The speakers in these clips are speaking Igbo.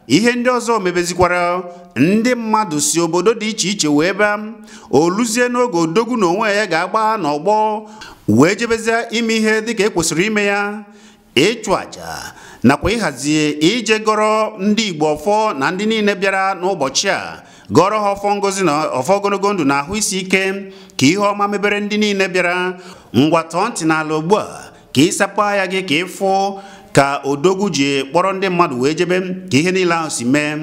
Ihe ndị ọzọ mebezikwara ndị mmadụ si obodo dị iche iche wee bịa oluzie n'oge odogwu na onwe ya ga-agba n'ọgbọ wee jebezie ime ihe dịka e kwesịrị ime ya, ịchụ àjà nakwa ịhazi ije gọrọ ndị Igbo ọfọ na ndị niile bịara n'ụbọchị a gọrọ ha ọfọ ngozi na ọfọ ogologo ndụ na ahụ isi ike ka ihe ọma mebere ndị niile bịara. Ngwa tọọ ntị n'ala ugbu a ka ịsapụ anya gị ka ịfụ ka odogwu ji kpọrọ ndị mmadụ wee jebe ka ihe niile ahụ si mee.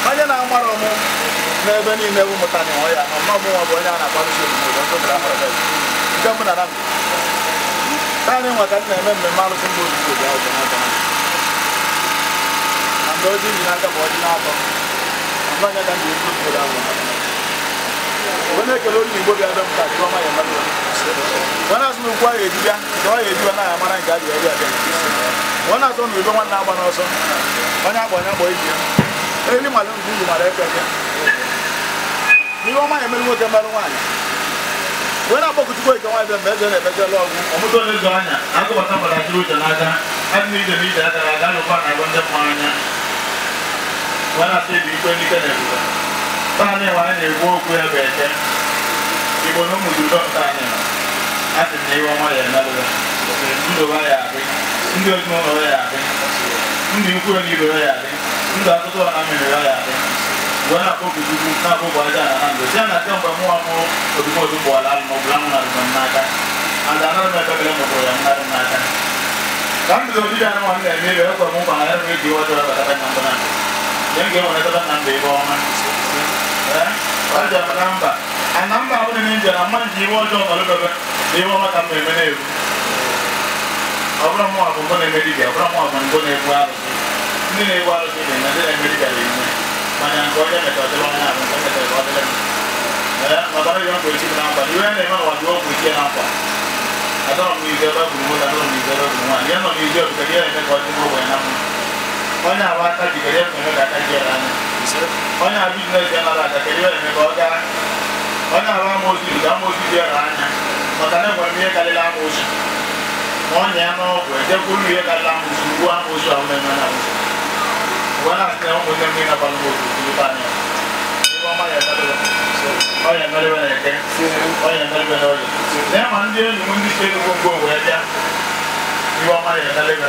Onye na-amara ọmụ n'ebe niile bụ mụtara ọ ya na ọmụ nwa bụ onye a na-akparịsị obodo nke mbụ na na naanị nwa ka m na-eme mmemme alụsị mba ozugbo dị ahụ n'aka na mgbe ozi ji n'aka bụ ọjị na-atọ na mgbe anya ka m ji ezi obodo ahụ onye na-ekele onye Igbo bịa ebe m ka dị ọma ya mmadụ onye na-asụ na ukwu ahụ ejibịa nke ọ ya ejiwa na amara nke a dị eri abịa onye na-asụ na udo nwanne agba n'ọsọ onye akpọ onye akpọ iji ya eli malụ nke uru mara efe bịa n'ihe ọma ya emere nwoke merụ nwaanyị onye na-akpọkụ Chukwu eke nwaanyị bịa mgbe eze na-emejela ọgwụ ọmụta onye zụ anya agụbata gbadachiri uche n'aka adị na ije na ije agara aga alụkwa na agụ ndị mma anya onye na-asị ebi ikwe n'ike na ebube taa anyị nwa anyị na-ekwu okwu ya bụ eke Igbo na ụmụ juru dọkịta anyị nọ a sị na ihe ọma ya emerụla ndụ ya adị ndị ezinụlọ ya adị ndụ ikwu na ibe ya adị ndụ akụkọ na mmiri ya adị wee na-akpọkụ Chukwu na-akpọkụ aja na na ndụ si na kemgbe mụnwa mụ odumodu gbụwara alụ ma ọbụla mụ na m n'aka and anara m ekpebere mụpụrụ ya mmadụ n'aka ka m bido dibịa anụ nwa m na-eme ibe ekwe m nkwa na ya eji ọjọọ batata na mbụ na ndụ nye m ga-enweretata na ndụ ebe ọma ọ jere m na mba ana mba ahụ dị n'India na mma nji iwe ọjọọ nọrọbebe na iwe ọma ka m na-eme na-eru ọ bụrụ mụnwa bụ mbụ na-eme dibịa ọ bụrụ mụnwa bụ mbụ na-egbu arụsị ndị na-egbu arụsị na-eme ndị na-eme dibịa na-eme mana nke onye metara ọdịrị onye ahụ nke metara ka ọ dịrị m maka na ihe nkwa echi na nkwa iwe na-eme n'ụwa dị ọgwụ ichie na nkwa adọrọ m n'izu ebe gburu nwoke adọrọ m n'izu ebe gburu nwaanyị ihe nọ n'izu ọbụ kedu ihe na-eme ka ọ dị ogbenye na mma onye ahụ aka ji kedu ihe na-eme ka aka ji ya anya onye ahụ biznes ya nara aka kedu ihe na-eme ka ọ gaa onye ahụ amoosu dị ka amoosu dị ya anya maka na enwere m ihe karịrị amoosu ma ọ nya n'ọgwụ ejekwuru ihe karịrị amoosu gbuo amoosu ahụ na-eme na amoosu wee na-asị na ụmụnne m niile gbalụ m okirikiri anya ihe ọma ya emerebe ọ ya emerebe na eke ọ ya emerebe na oye na ma ndị enyi m ndị si Enugu ngwo wee bịa ihe ọma ya emerebe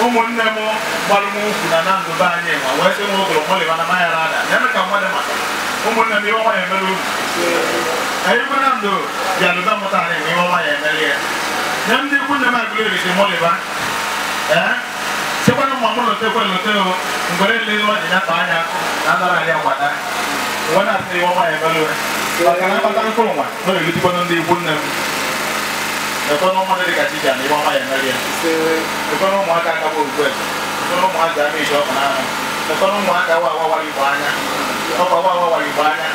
ụmụnne m gbalụ m ukwu na ndụ be anyị nwa wee sị m ogolo mụlịba na manya na-ada na-eme ka mmadụ maka ụmụnne m ihe ọma ya emere unu anyị kwe na ndụ bịa lụba mụta anyị nwe ihe ọma ya emere ya nye ndị ikwu nne m agụleri si mụlịba ee sekwana mma mụ lotekwe lote o ngwere nle ọ dị nyata anya na anara anyị akwata nwe na-asị ihe ọma ya emere maka na akpata nkụ nwa na elutikwanụ ndị ikwu nne m ekwana ụmụnne dị ka Chija na ihe ọma ya emere ya ekwana ụmụaka aka bụ ogbu eze ekwana ụmụaka ama isi ọkụ n'anụ ekwana ụmụaka wa awa wara igbo anya ọkwa wa awa wara igbo anya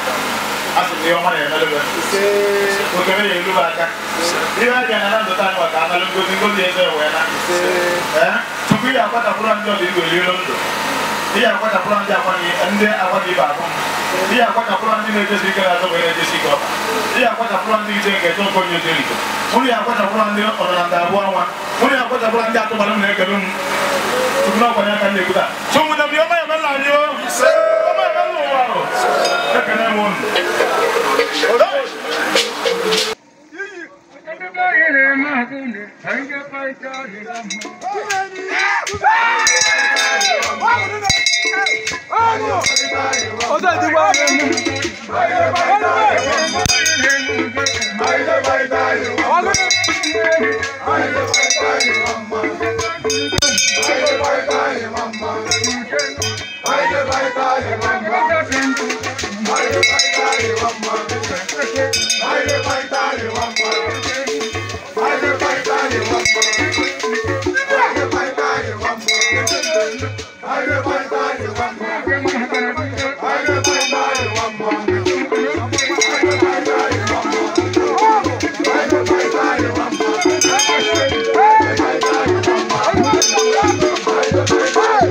a sị na ihe ọma ya emere okere ya elu aka ihe a bịa na ndụta anyị maka analụ ngozi ngozi eze wee na tupu ihe akwatapụrụ ndị ọdị igwe elielu ndụ ihe akwatapụrụ ndị akwa ibe abụ m ihe akwatapụrụ ndị na-ejesi ike na-azọ wee na-ejesi ike ọba ihe akwatapụrụ ndị iche nke eche okonye ojeriko mụrụ ya akwatapụrụ ndị ọdịnala abụọ nwa mụrụ ya akwatapụrụ ndị atụbalụ m na-ekele m tupu na ọkwanye aka na-ekwuta so ụmụnne m ihe ọma ya emela anyị o ọma emela ụwa ahụ ekene m unu. Hey!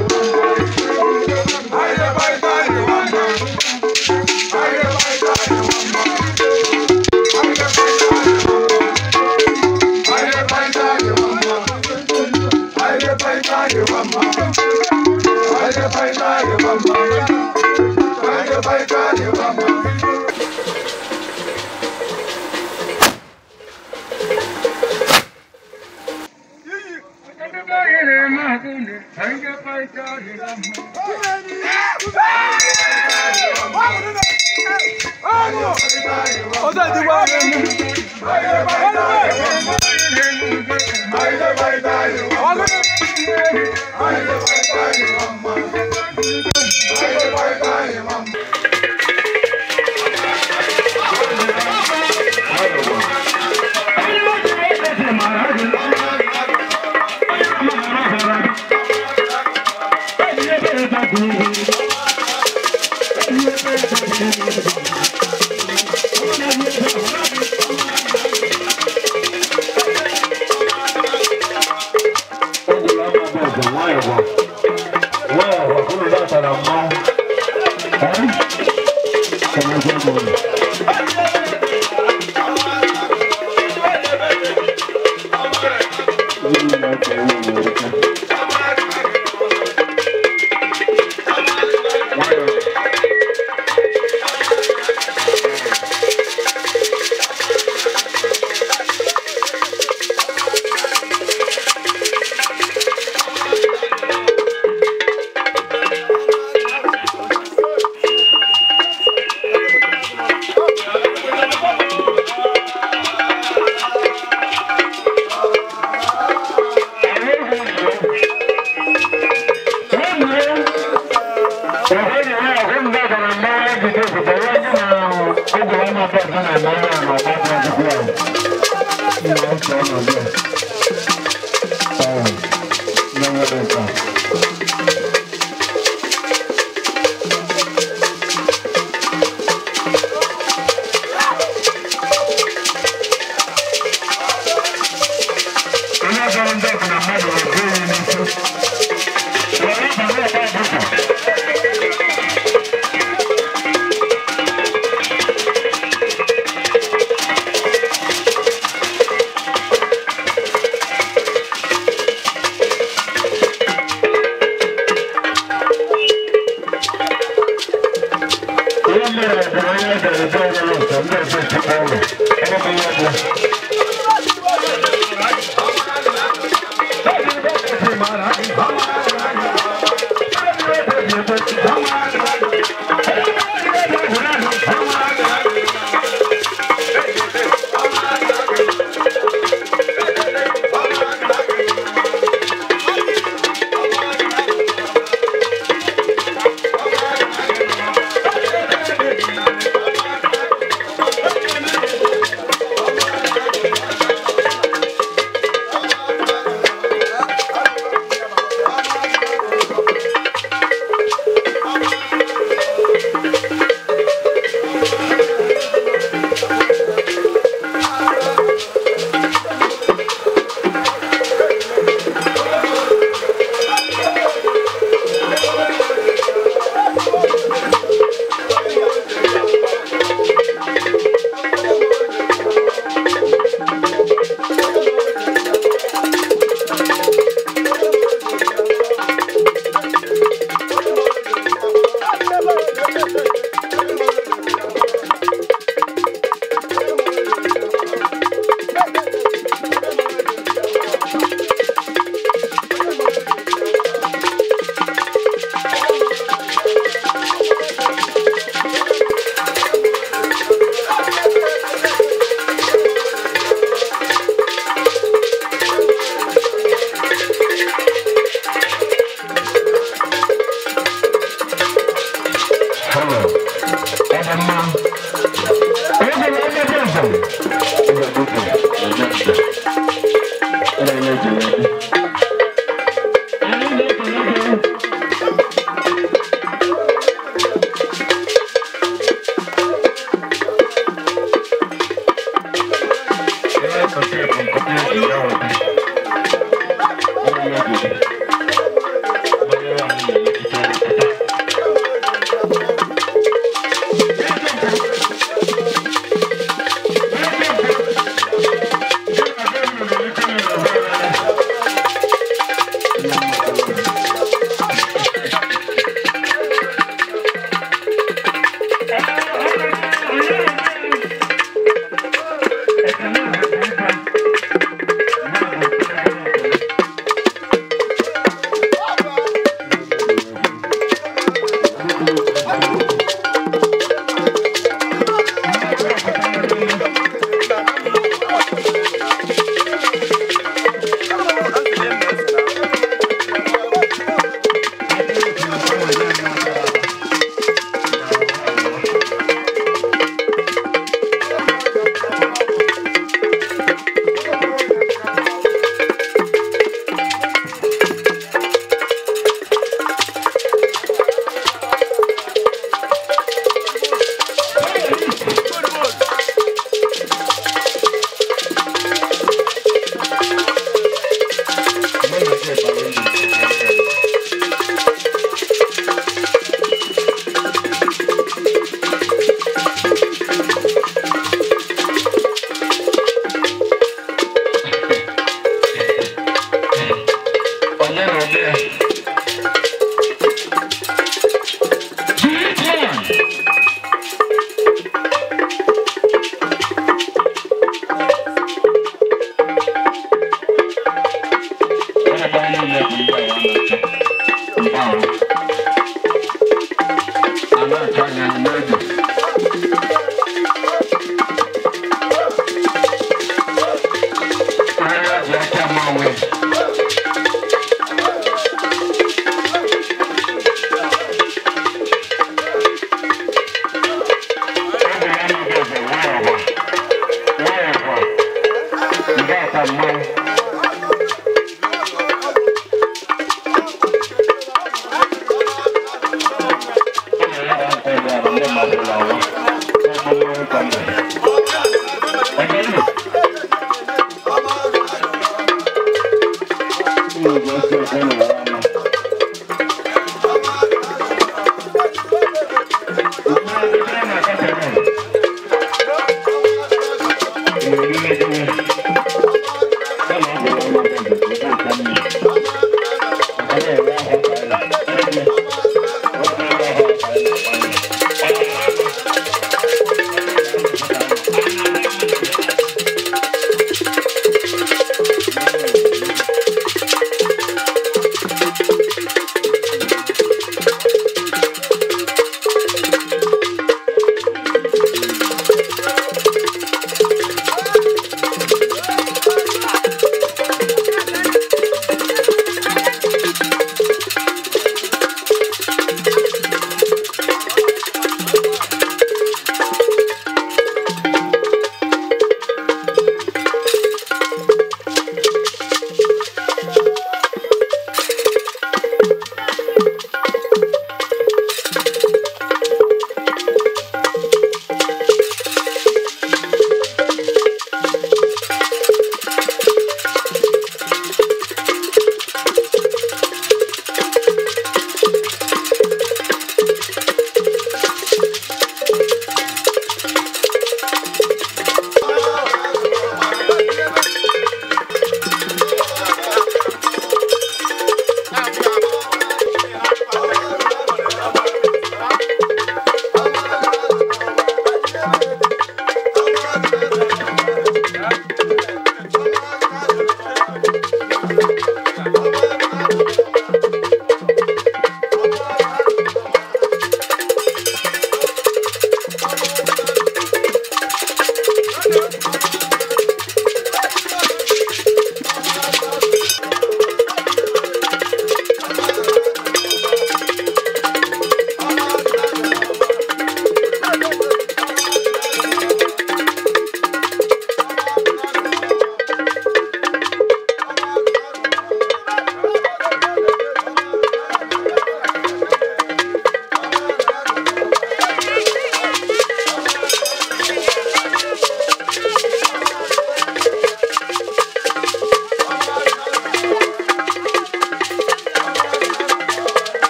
Thank you.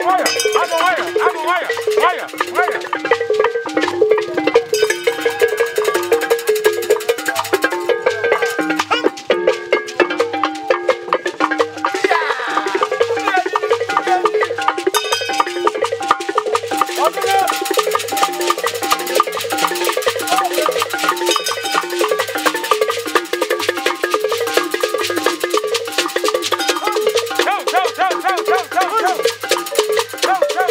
nwayọ, agụ nwayọ, agụ nwayọ, nwayọ, nwayọ. Go, go, go, go, go, go, go. Go, go.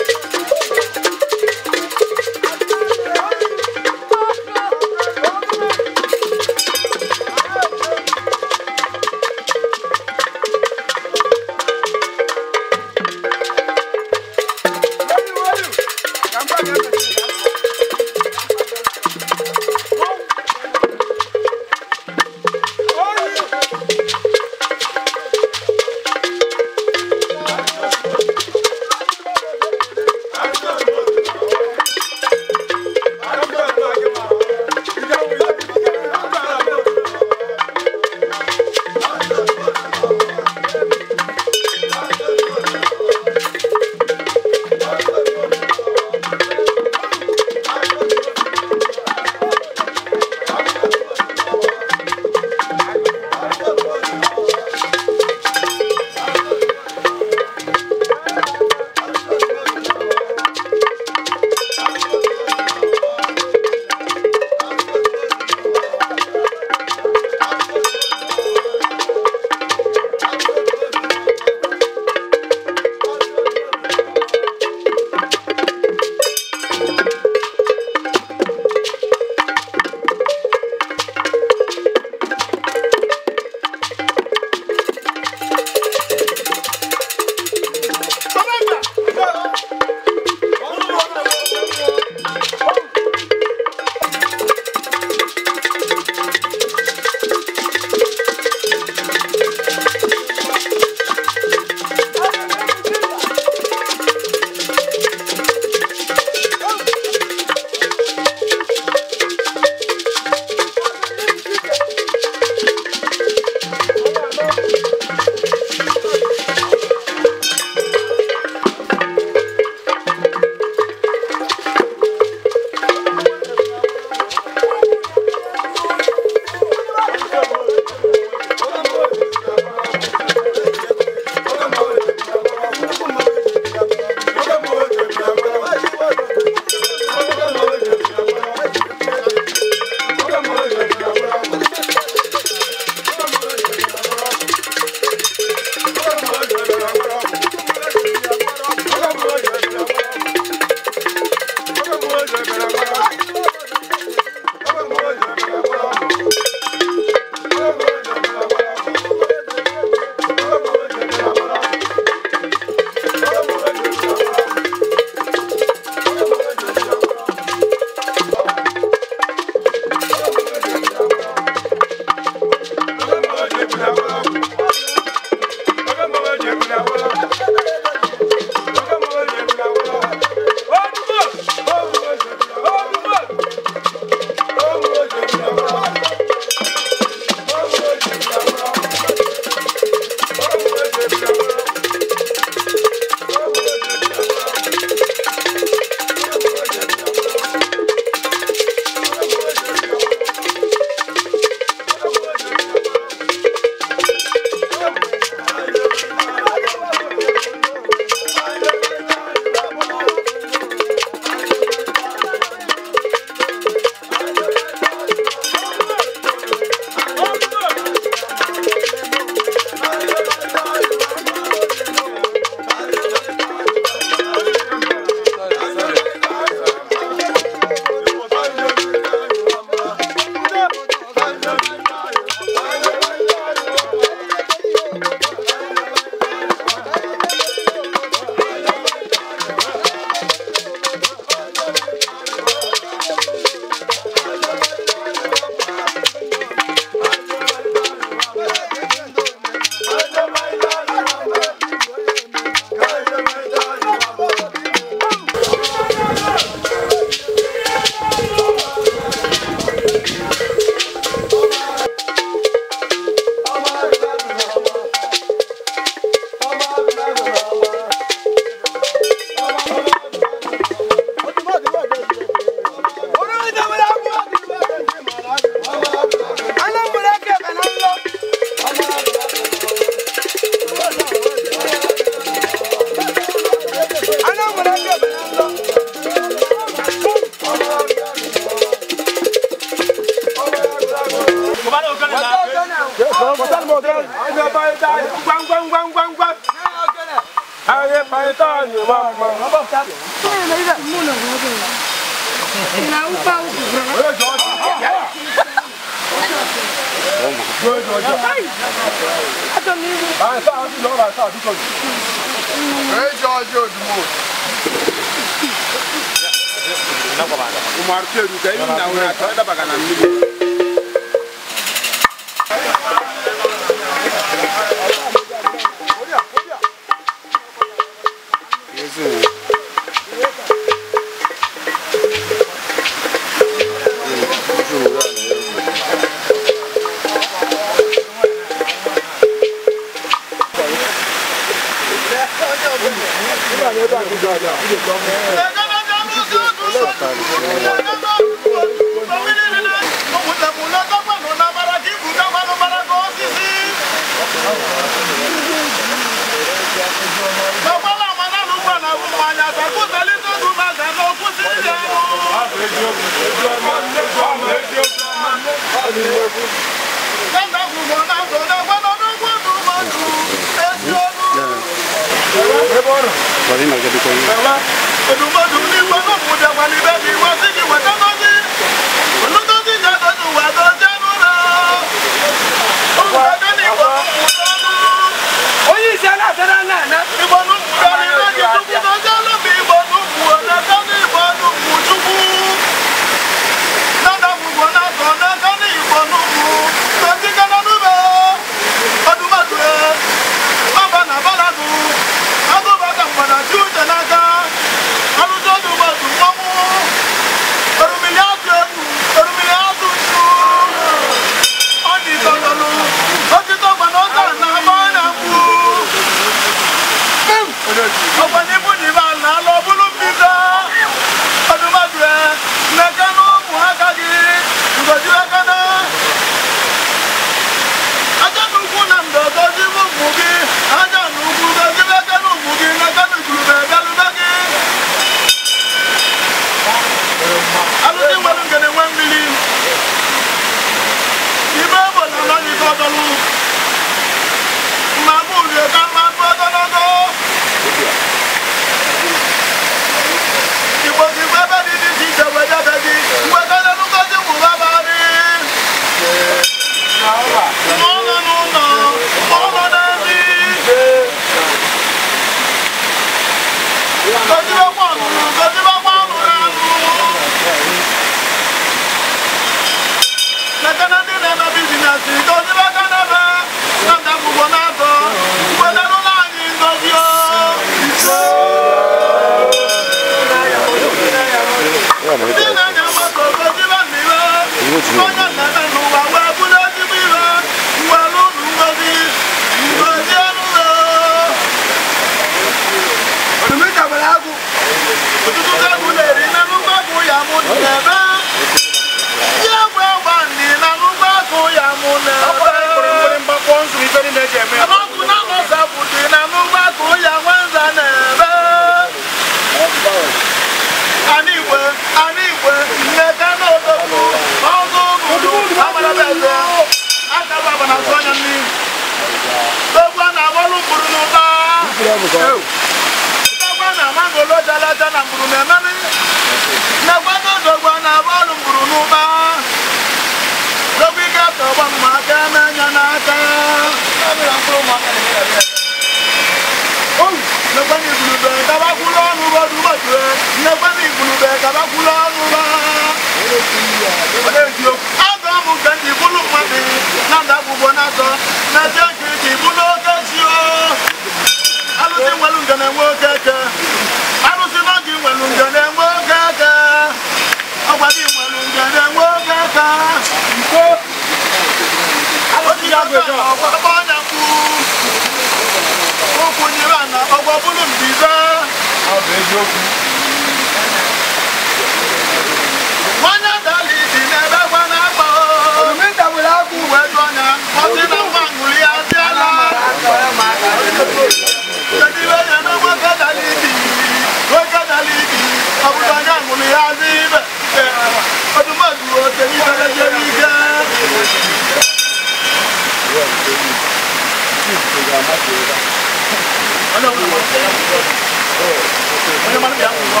Onye mmadụ ya nwụrụ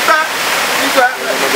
taa igwe. Onye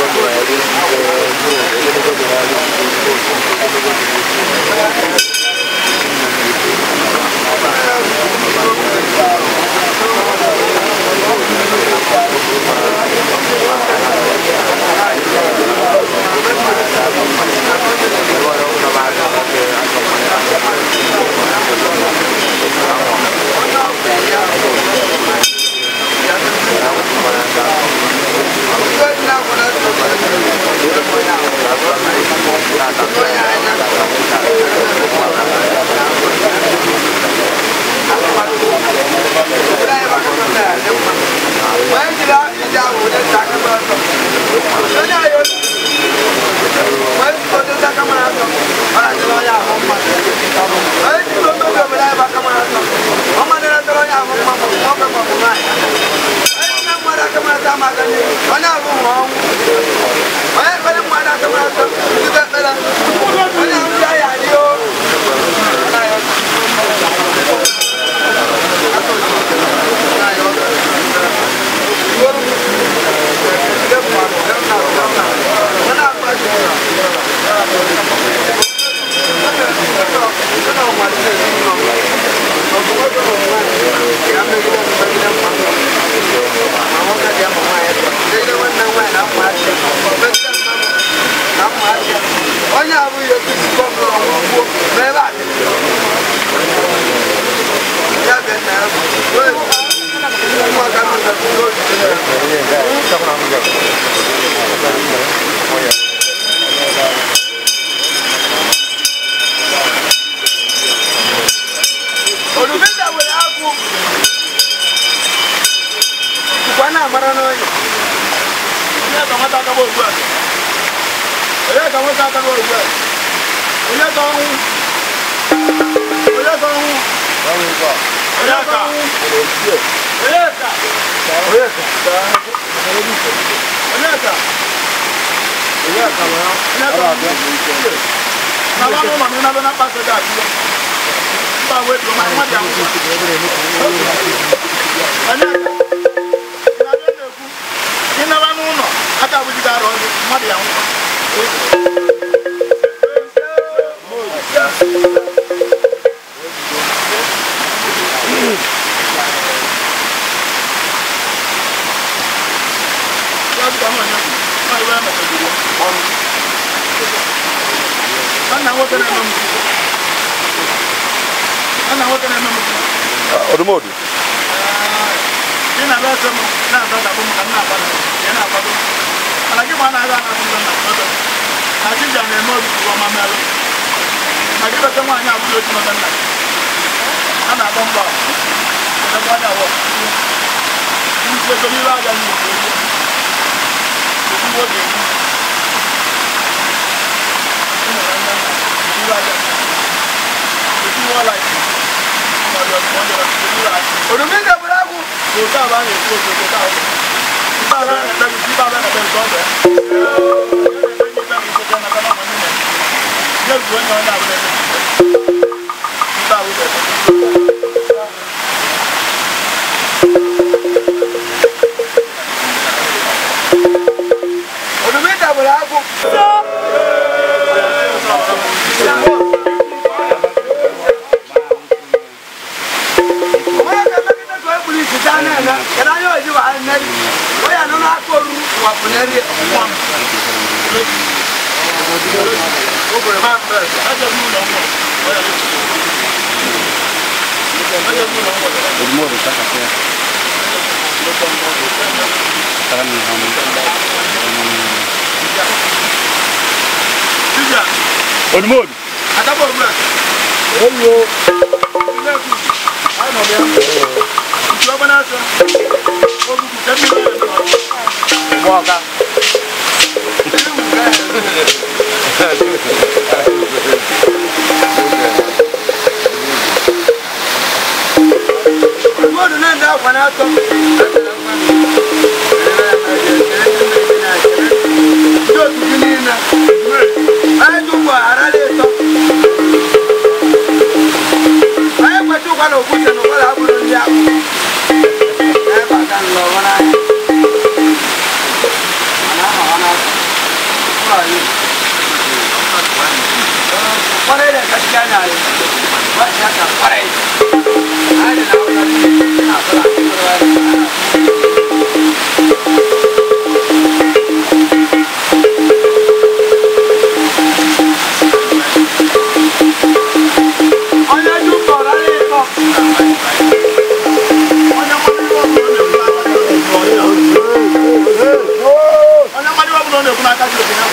na-ekwu n'aka ji oke ya.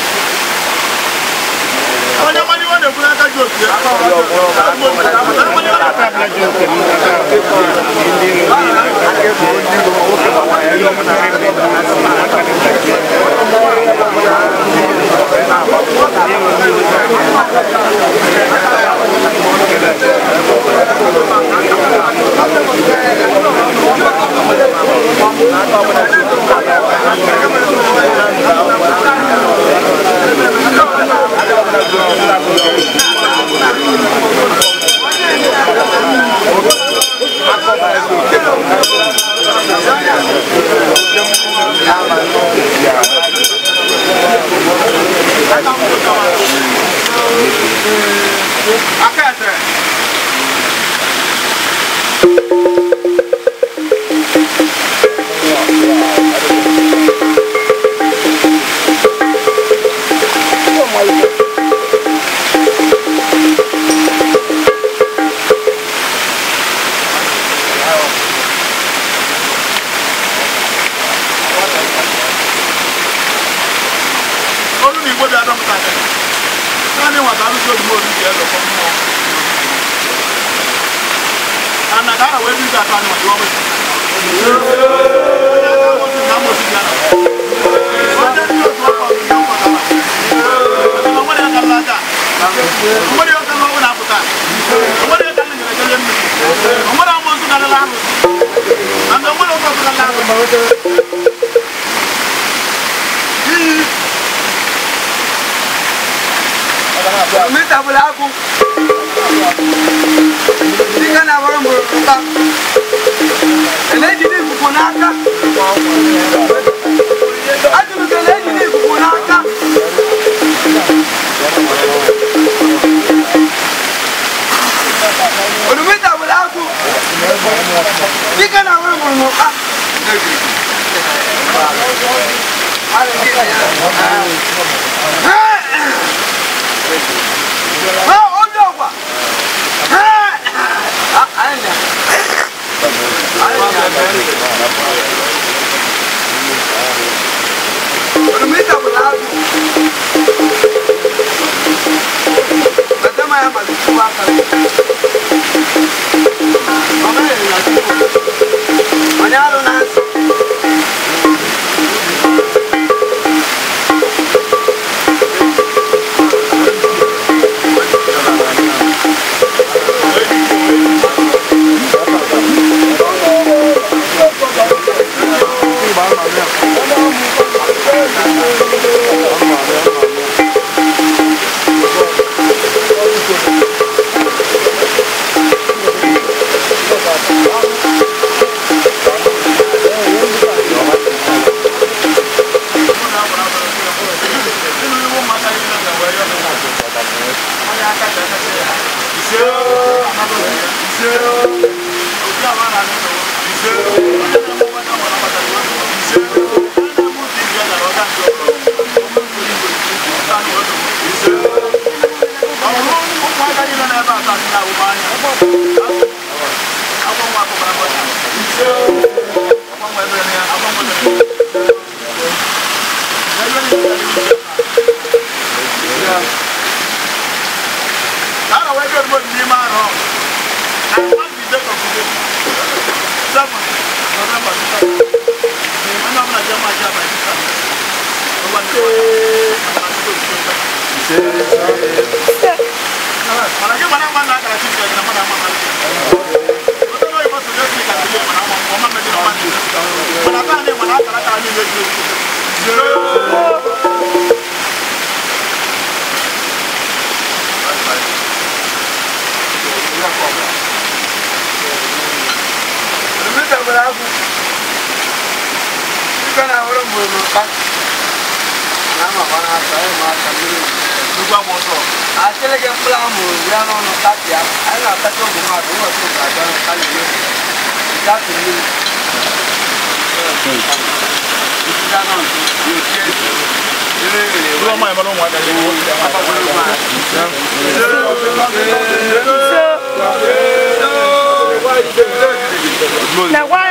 Onye mmadụ iwe na-ekwu n'aka ji oke ya. Na why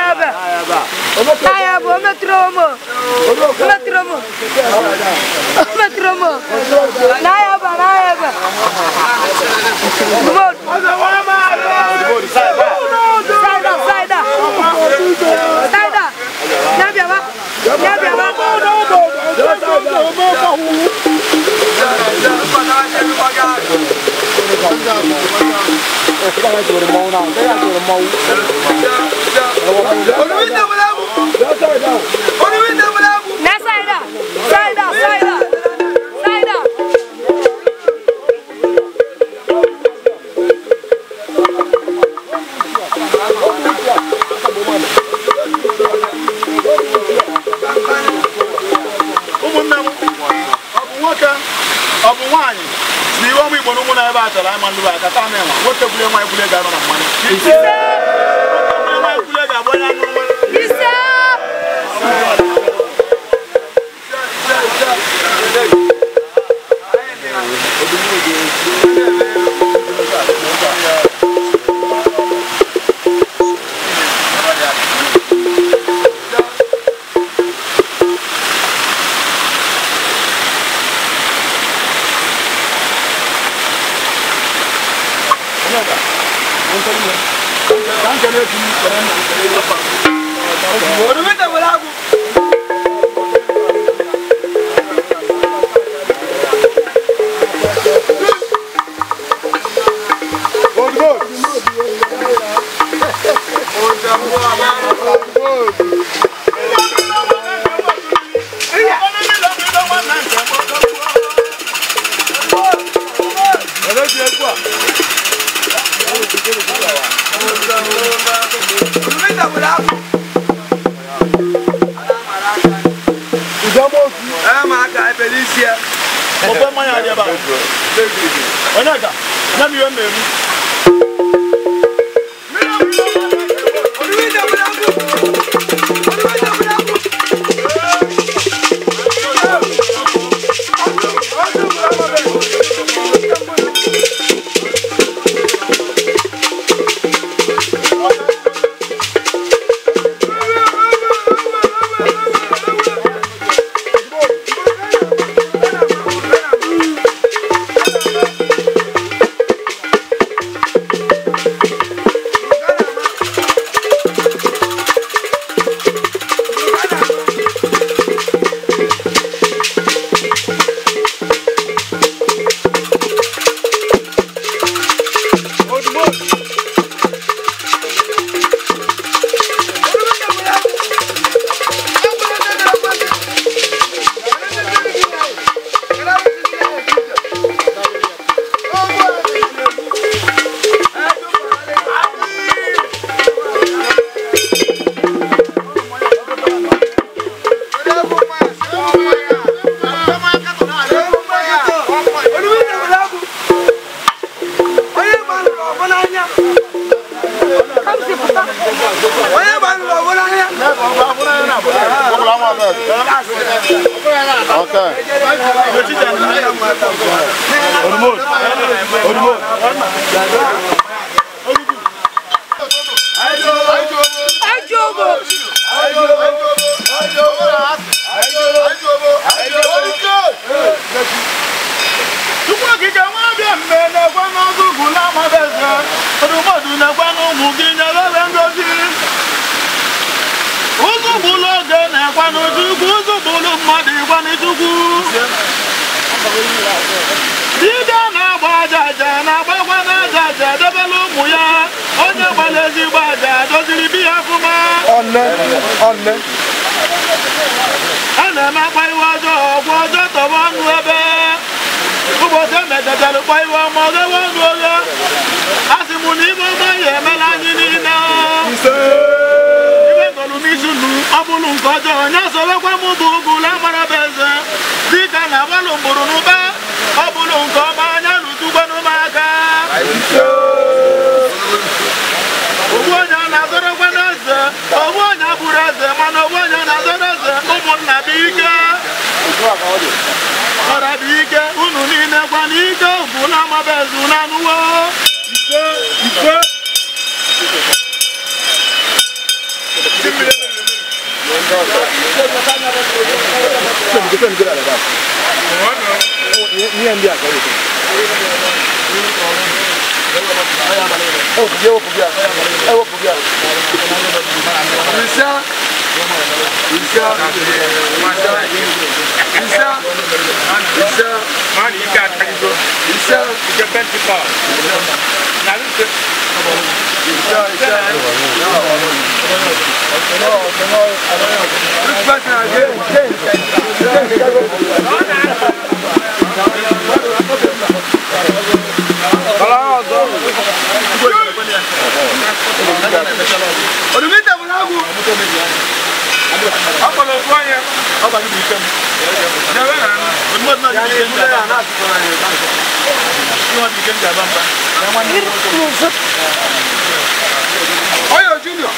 Oyo Junior.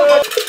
Ogene.